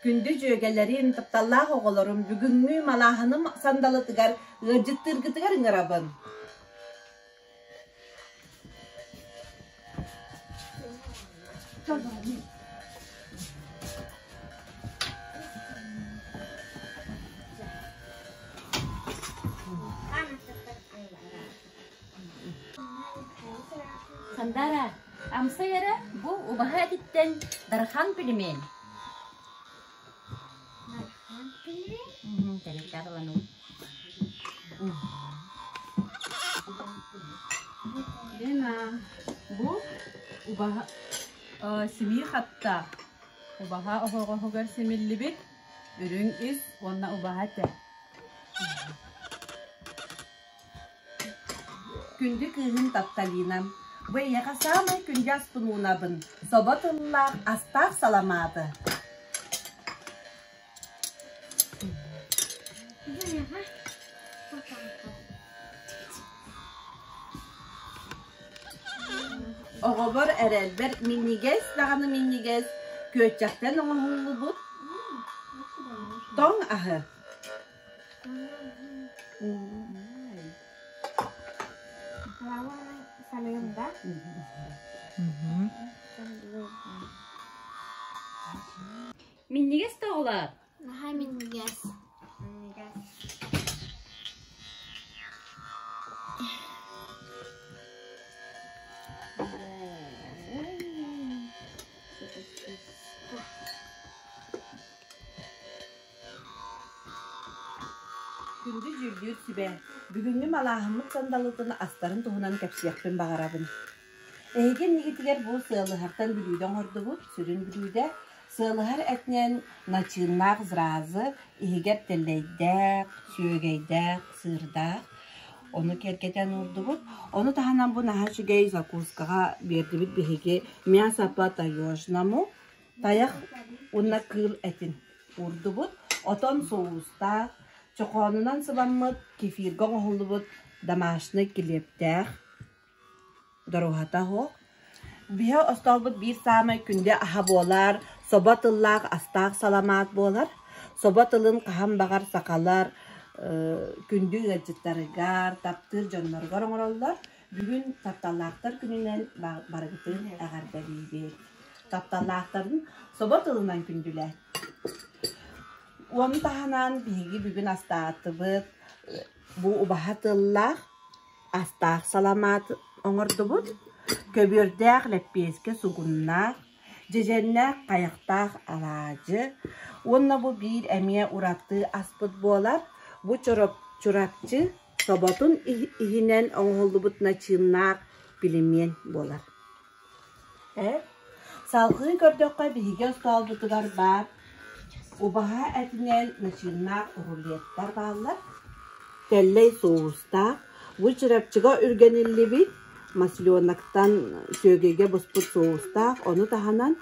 Күндү дьүөгэлэрим, тапталлаах оҕолорум, бүгүҥҥү малааһыным сандалытыгар ыалдьыттыыргытыгар ыҥырабын. Сандара, амсай эрэ бу убаһа этиттэн Дархан пельмень. Дархан пельмень? Тэрилтээх ылан Лена, бу убаһа симии хатта. Убаһа оһоҕоһугар симиллибит үрүҥ ис уонна убаһа этэ. Күндү кыыһым Тапталина, бу эйиэхэ саамай күндү аспын уунабын, собо тыллаах астаах саламааты. Оҕобор эрэлбэр минньигэс даҕаны минньигэс күөччэхтэн оҥоһуллубут тоҥ аһы. Минньигэс да оҕолоор? Наһаа минньигэс. Минньигэс. Күндү дьүүллүүр сүбэ, бүгүҥҥү малааһыммыт сандалытын астарын туһунан кэпсиэхпин баҕарабын. Эһиги иннигитигэр бу сыалыһартан бүлүүдэ оҥордубут, сүрүн бүлүүдэ. Сыалыһар этинэн начыыннаах зразы, иһигэр тэллэйдээх, сүөгэйдээх, сыырдаах. Ону киэргэтэн уурдубут. Ону таһынан бу наһаа үчүгэй закускаҕа биэрдибит биһиги мясо по-таежному, тайах уонна кыыл этин уурдубут. Отон соустаах, чохоонунан сыбаммыт, кефиргэ оҥоһуллубут домашний килиэптээх доруоһата суох. Биһи остоолбут биир саамай күндү аһа буолар, собо тыллаах астаах саламаат буолар. Собо тылын хаһан баҕар сахалар күндү ыалдьыттарыгар, таптыыр дьонноругар оҥороллор. Бүгүн тапталлаахтар күнүнэн барыгытын эҕэрдэлиибит. Тапталлаахтарын собо тылынан күндүлээ. Ону таһынан биһиги бүгүн астаатыбыт бу убаһа тыллаах астаах саламаат оҥордубут. Көбүөрдээх лэппиэскэ сугуннаах, дьэдьэннээх хайахтаах алаадьы уонна бу биир эмиэ ураты аспыт буолар. Бу Чурапчы соботун иһинэн оҥоһуллубут начыыннаах пельмень буолар. Салгыы көрдөххө биһиги остоолбутугар баар убаһа этинэн начыыннаах рулеттар бааллар. Тэллэй соустаах, бу Чурапчыга үргэниллибит масленоктан сүөгэйгэ буспут соустаах, ону таһынан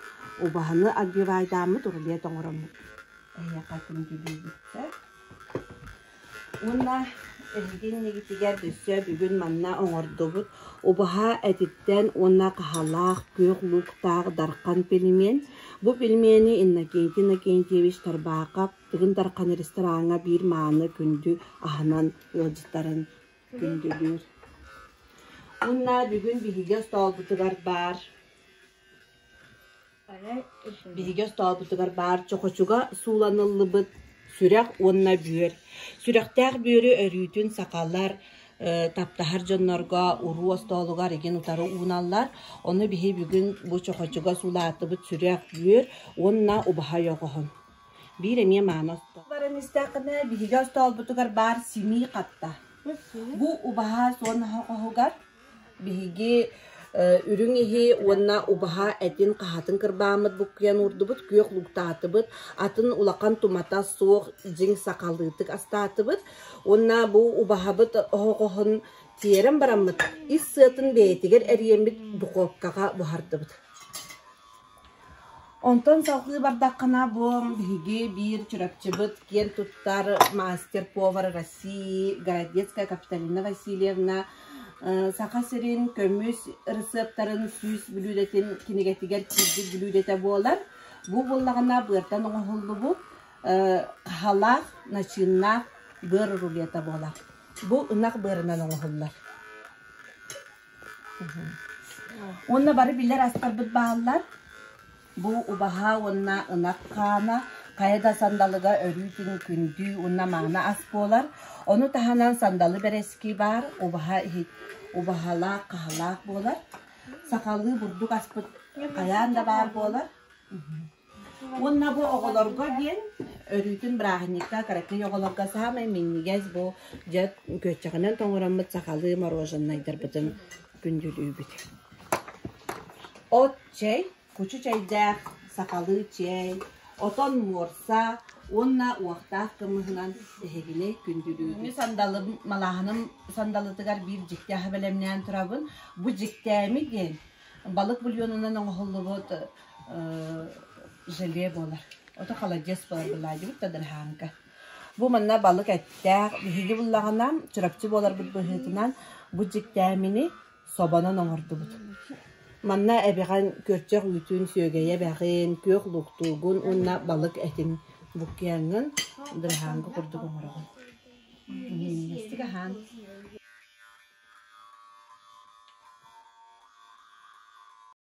убаһаны отбивайдааммыт рулет оҥороммут. Эһиэхэ күндүлүүбүттэр. Уонна эһиги иннигитигэр өссө бүгүн манна оҥордубут убаһа этиттэн уонна хаһалаах күөх лууктаах Дархан пельмень. Бу пельмени Иннокентий Иннокентьевич Тарбаахап Тыгын Дархан рестораҥҥа биир мааны күндү аһынан ыалдьыттарын күндүлүүр. Уонна бүгүн биһиги остоолбутугар баар Биһиги остоолбутугар баар чохочуга сууланыллыбыт сүрэх уонна бүөр. Сүрэхтээх бүөрү өрүүтүн сахалар таптаһар дьоннорго уруу остоолугар игин утары ууналлар. Ону биһи бүгүн бу чохочуга суулаатыбыт сүрэх, бүөр уонна убаһа ойоҕоһун. Биир эмиэ мааны остоол. Баран истэххинэ биһиги остоолбутугар баар симии хатта. Бу убаһа суон оһоҕоһугар Биһиги үрүҥ иһи уонна убаһа этин хаһатын кырбааммыт буккуйан уурдубут, күөх лууктаатыбыт, атын улахан тумата суох дьиҥ сахалыытык астаатыбыт. Уонна бу убаһабыт оһоҕоһун тиэрэн бараммыт ис сыатын бэйэтигэр эрийэммит духуопкаҕа буһардыбыт. Онтон салгыы бардаххына, бу биһиги биир Чурапчыбыт киэн туттар мастер-повар России Городецкая Капиталина Васильевна Саха сирин көмүс ырысыаптарын 100 бүлүүдэтин кинигэтигэр киирбит бүлүүдэтэ буолар. Бу буоллаҕына быартан оҥоһуллубут хаһалаах, начыыннаах быар рулета буолар. Бу ынах быарынан оҥоһуллар. Уонна бары билэр астарбыт бааллар. Бу убаһа уонна ынах хаана хайа да сандалыга өрүүтүн күндү уонна мааны ас буолар. Ону таһынан сандалы бэрэски баар, убаһа иһит убаһалаах, хаһалаах буолар. Сахалыы бурдук аспыт хайаан да баар буолар. Уонна бу оҕолорго диэн өрүүтүн бырааһынньыкка кыракый оҕолорго саамай минньигэс бу дьэ күөччэҕинэн тоҥороммут сахалыы мороженайдарбытын күндүлүүбүт. От чэй, кучу чэйдээх сахалыы чэй, отон муорса уонна уохтаах кымыһынан эһигини күндүлүүбүт. Сандалым малааһыным сандалытыгар биир дьикти аһы бэлэмнээн турабын. Бу дьиктээми диэн балык бульонунан оҥоһуллубут желе буолар. Ото холодец буолар былаадьыбыт да дырыһааҥка. Бу манна балык эттээх, биһиги буллаҕына Чурапчы буоларбыт быһыытынан бу дьиктээмини собонон оҥордубут. Манна эбэҕин күөрчэх үүтүн, сүөгэйэ эбэҕин, күөх луохтуугун уонна балык этин буккуйаҥҥын дырыһааҥка курдук оҥороҕун. Минньигэстик аһаан.